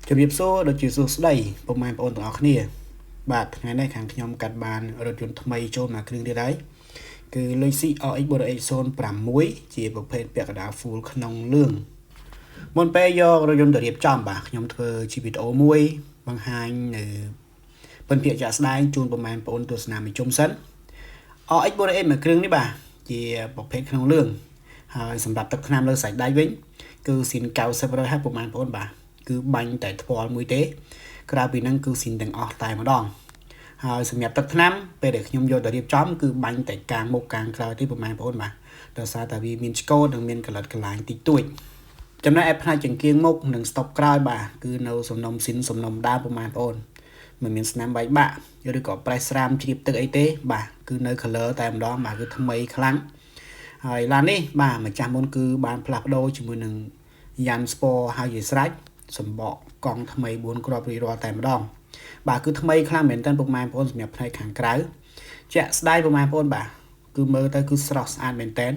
ជំរាបសួរដូចជាសួស្តីពុកម៉ែបងប្អូនទាំងអស់គ្នាបាទថ្ងៃនេះខាងខ្ញុំកាត់បានរថយន្តថ្មីចូលមកគ្រឿងទៀតហើយគឺ Lexus RX 4X06 ជាប្រភេទពាក់កណ្ដាល full ក្នុងលឿងមុនពេលយករថយន្តទៅរៀបចំបាទខ្ញុំធ្វើជាវីដេអូមួយបង្ហាញនៅពិនភាគជាក់ស្ដែងជូនពុកម៉ែបងប្អូនទស្សនាមួយជុំសិន RX 4X មួយគ្រឿងនេះបាទជាប្រភេទក្នុងលឿងហើយសម្រាប់ទឹកថ្នាំលើសាច់ដៃវិញគឺស៊ីន90 150ពុកម៉ែបងប្អូនបាទគឺបាញ់តែថ្ពាល់មួយទេក្រៅពីហ្នឹងគឺស៊ីនទាំងអស់តែម្ដងហើយសម្រាប់ទឹកថ្នាំពេលដែលខ្ញុំយកទៅរៀបចំគឺបាញ់តែកាងមុខកាងក្រោយទេពុកម៉ែបងប្អូនបាទដោយសារតែវាមានឆ្កូតនិងមានកលិតកន្លែងតិចតួចចំណែកឯផ្នែកចង្គៀងមុខនិងស្តុបក្រោយបាទគឺនៅសំណុំស៊ីនសំណុំដើមពុកម៉ែបងប្អូនមិនមានស្នាមបែកបាក់ឬក៏ប្រេះស្រាមជ្រាបទឹកអីទេបាទគឺនៅ color តែម្ដងបាទគឺថ្មីខ្លាំងហើយឡាននេះបាទម្ចាស់មុនគឺបានផ្លាស់ប្ដូរជាមួយនឹងយ៉ាន់ស្ពហើយជាស្រេចសម្បកកង់ថ្មី4គ្រាប់រួចរាល់តែម្ដងបាទគឺថ្មីខ្លាំងមែនតើពុកម៉ែបងប្អូនសម្រាប់ផ្នែកខាងក្រៅជាក់ស្ដែងពុកម៉ែបងប្អូនបាទគឺមើលទៅគឺស្រស់ស្អាតមែនតើ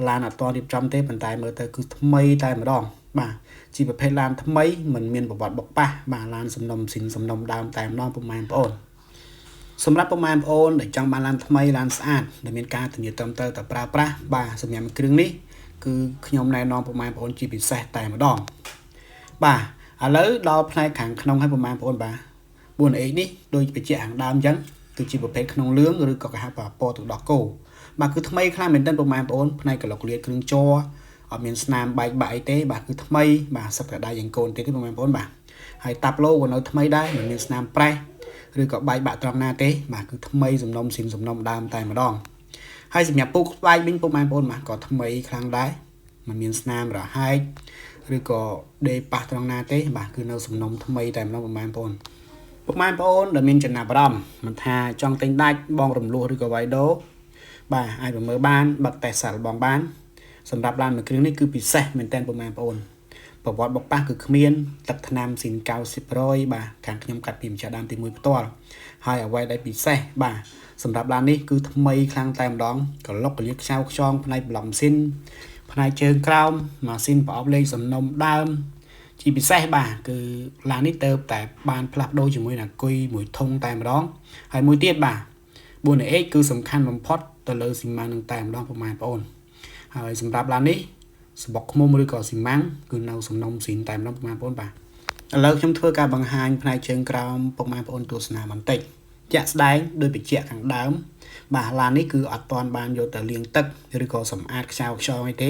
ឡានអត់ទាន់រៀបចំទេប៉ុន្តែមើលទៅគឺថ្មីតែម្ដងបាទជាប្រភេទឡានថ្មីមិនមានប្រវត្តិបុកប៉ះបាទឡានសំណុំស៊ីនសំណុំដើមតែម្ដងពុកម៉ែបងប្អូនសម្រាប់ពុកម៉ែបងប្អូនដែលចង់បានឡានថ្មីឡានស្អាតដែលមានការធានាត្រឹមត្រូវតែប្រើប្រាស់បាទសម្រាប់គ្រឿងនេះគឺខ្ញុំណែនាំពុកម៉ែបងប្អូនជាពិសេសតែម្ដងបាទឥឡូវដល់ផ្នែកខាងក្នុងឲ្យពុកម៉ែបងប្អូនបាទ 4H នេះដូចបញ្ជាក់ខាងដើមអញ្ចឹងគឺជាប្រភេទក្នុងលឿងឬក៏គេហៅថាពណ៌ទឹកដោះគោបាទគឺថ្មីខ្លាំងមែនទែនពុកម៉ែបងប្អូនផ្នែកកលុកលៀតគ្រឿងជ័រអត់មានស្នាមបែកបាក់អីទេបាទគឺថ្មីបាទសឹកតែដៃយ៉ាងកូនទេពុកម៉ែបងប្អូនបាទហើយតាប់ឡូក៏នៅថ្មីដែរមិនមានស្នាមប្រេះឬក៏បែកបាក់ត្រង់ណាទេបាទគឺថ្មីសំណុំស៊ីនសំណុំដើមតែម្ដងហើយសម្រាប់ពូកស្បែកវិញពុកម៉ែបងប្អូនបាទក៏ថ្មីខ្លាំងដែរមិនមានស្នាមរហែកឬក៏ដេប៉ះត្រង់ណាទេបាទគឺនៅសំណុំថ្មីតែម្ដងពុកម៉ែបងប្អូនពុកម៉ែបងប្អូនដែលមានចំណាប់អារម្មណ៍មិនថាចង់ទិញដាច់បងរំលោះឬក៏វ៉ៃដូបាទអាចប្រមើបានបាត់តេស្តសាកល្បងបានសម្រាប់ឡានមួយគ្រឿងនេះគឺពិសេសមែនតើពុកម៉ែបងប្អូនប្រវត្តិបុកប៉ះគឺគ្មានទឹកថ្នាំស៊ីន90%បាទខាងខ្ញុំកាត់ពីម្ចាស់ដើមទី1ផ្ទាល់ហើយអ្វីដែលពិសេសបាទសម្រាប់ឡាននេះគឺថ្មីខ្លាំងតែម្ដងកលុកកលៀតខ្ចៅខ្យងផ្នែកប្លង់ម៉ាស៊ីនផ្នែកជើងក្រោមម៉ាស៊ីនប្រអប់លេខសំណុំដើមជាពិសេសបាទគឺឡាននេះទៅតែបានផ្លាស់ប្ដូរជាមួយនឹងគុយមួយធុងតែម្ដងហើយមួយទៀតបាទ 4H គឺសំខាន់បំផុតទៅលើស៊ីម៉ាំងនឹងតែម្ដងពុកម៉ែបងប្អូនហើយសម្រាប់ឡាននេះសបុកឃ្មុំឬក៏ស៊ីម៉ាំងគឺនៅសំណុំស៊ីនតែម្ដងពុកម៉ែបងប្អូនបាទឥឡូវខ្ញុំធ្វើការបង្ហាញផ្នែកជើងក្រោមពុកម៉ែបងប្អូនទស្សនាបន្តិចជាក់ស្ដែងដោយបញ្ជាក់ខាងដើមបាទឡាននេះគឺអត់ទាន់បានយកទៅលាងទឹកឬក៏សម្អាតខ្ចៅខ្យងអីទេ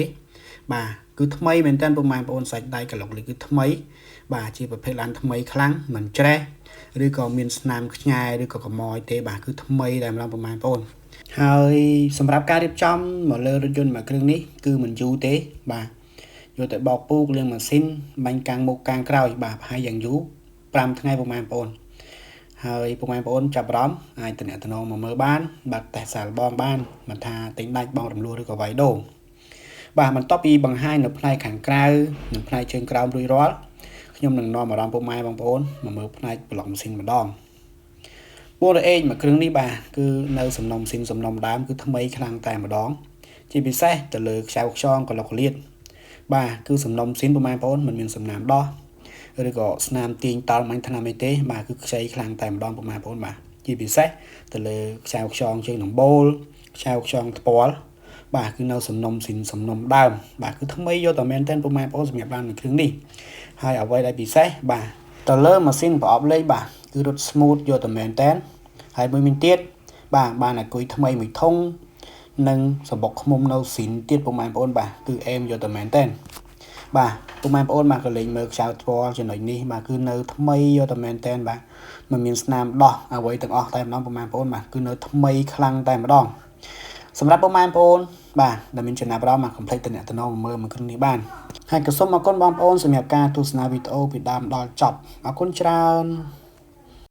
បាទគឺថ្មីមែនតើពុកម៉ែបងប្អូនសាច់ដៃក្លុកនេះគឺថ្មីបាទជាប្រភេទឡានថ្មីខ្លាំងមិនច្រេះឬក៏មានស្នាមខ្ញែឬក៏កម៉យទេបាទគឺថ្មីតែម្ដងពុកម៉ែបងប្អូនហើយសម្រាប់ការរៀបចំមកលើរថយន្តមួយគ្រឿងនេះគឺមិនយូរទេបាទយកទៅបោកពូកលាងម៉ាស៊ីនបាញ់កាំងមុខកាំងក្រោយបាទប្រហែលយ៉ាងយូរ5ថ្ងៃពុកម៉ែបងប្អូនហើយពុកម៉ែបងប្អូនចាប់អារម្មណ៍អាចតំណតំណងមកមើលបានបាទតេស្តសាកល្បងបានមិនថាទិញដាច់បងរំលោះឬក៏វាយដូងបាទបន្ទាប់ពីបង្ហាញនៅផ្នែកខាងក្រៅនិងផ្នែកជើងក្រោមរួចរាល់ខ្ញុំនឹងនាំអារម្មណ៍ពុកម៉ែបងប្អូនមកមើលផ្នែកប្លុកម៉ាស៊ីនម្ដង 4H មួយគ្រឿងនេះបាទគឺនៅសំណុំស៊ីនសំណុំដើមគឺថ្មីខ្លាំងតែម្ដងជាពិសេសទៅលើខ្ចៅខ្យងកលុកលៀតបាទគឺសំណុំស៊ីនពុកម៉ែបងប្អូនមិនមានសំណាមដោះឬក៏ស្នាមទាញតល់មាញ់ថ្នាំអីទេបាទគឺខ្ចីខ្លាំងតែម្ដងពុកម៉ែបងប្អូនបាទជាពិសេសទៅលើខ្ចៅខ្យងជើងដំបូលខ្ចៅខ្យងថ្ពាល់បាទគឺនៅសំណុំស៊ីនសំណុំដើមបាទគឺថ្មីយកតែមែនទែនពុកម៉ែបងប្អូនសម្រាប់ឡានមួយគ្រឿងនេះហើយអ្វីដែលពិសេសបាទទៅលើម៉ាស៊ីនប្រអប់លេខបាទគឺរត់ smooth យកតែមែនទែនហើយមួយមានទៀតបាទបានអាគុយថ្មីមួយធុងនិងសបុកឃ្មុំនៅស៊ីនទៀតពុកម៉ែបងប្អូនបាទគឺអេមយកតែមែនទែនបាទពុកម៉ែបងប្អូនបាទក៏លេងមើលខ្ចៅថ្ពាល់ចំណុចនេះបាទគឺនៅថ្មីយកតែមែនទែនបាទមិនមានស្នាមដោះអ្វីទាំងអស់តែម្ដងពុកម៉ែបងប្អូនបាទគឺនៅថ្មីខ្លាំងតែម្ដងសម្រាប់ពុកម៉ែបងប្អូនបាទដែលមានចំណាប់អារម្មណ៍បាទកុំភ្លេចតំណតំណងមើលមួយគ្រឿងនេះបានហើយក៏សូមអរគុណបងប្អូនសម្រាប់ការទស្សនាវីដេអូពីដើមដល់ចប់អរគុណច្រើន។